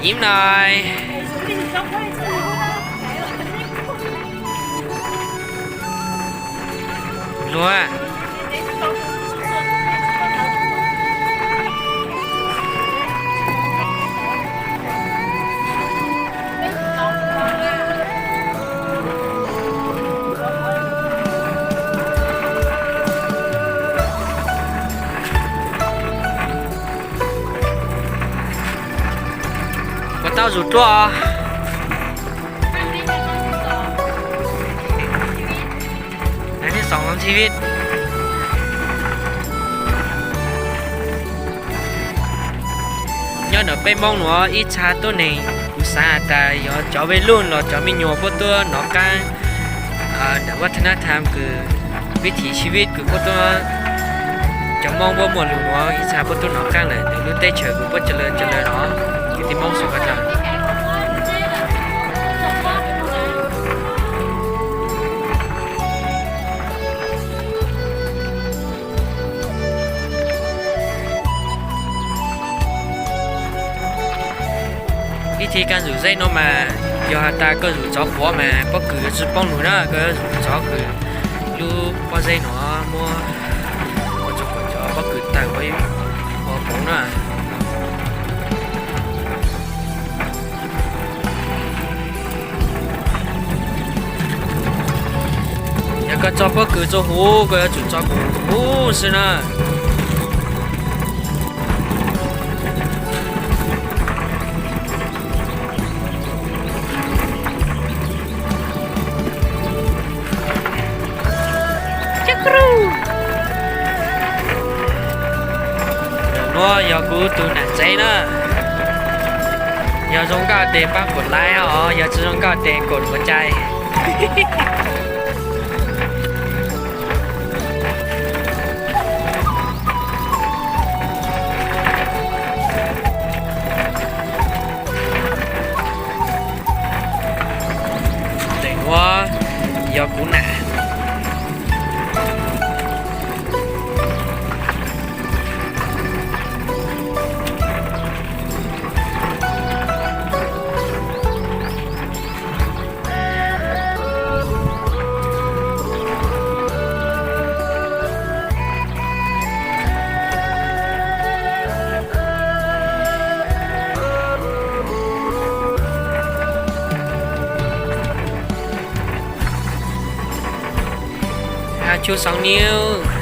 Ib nai. Luag. Puas tau zus ruaj? ครั้งที่สองของชีวิต Nyob ntawm peb Hmoob nuav ib txha tuab neeg kuv xaav has tas yog cov vej luj los cov me nyuam puab tuab nov qaab, ntawm vaj thab nab tham kws vib thim sib vib kws puab tuab, cov Hmoob puab muaj lug nuav ib txha puab tuab nov qaab lawm ntawm lub teb chaws kws puab ca le ca le no, kwv tij Hmoob xub ka dlaag. Ib thib kaaj zus zeb no mas yog has tas koj zus tsov quav mas pob kws yuav tsi poob lug na, koj yuav zus tsov kws lub pob zeb no muab ua rua kom cov pob kws tawg ua ib hom poob na. Yog koj tso pob kws rua huv, koj yuav tsum tso kws huv xwb na. Nuav yog kuv tug nam tsev na. Yog zoo nkauj tes pab kod like os, yog tsi zoo nkauj tes kod huav cai. Tes nuav yog kuv nam. Hab tshub xoob niub.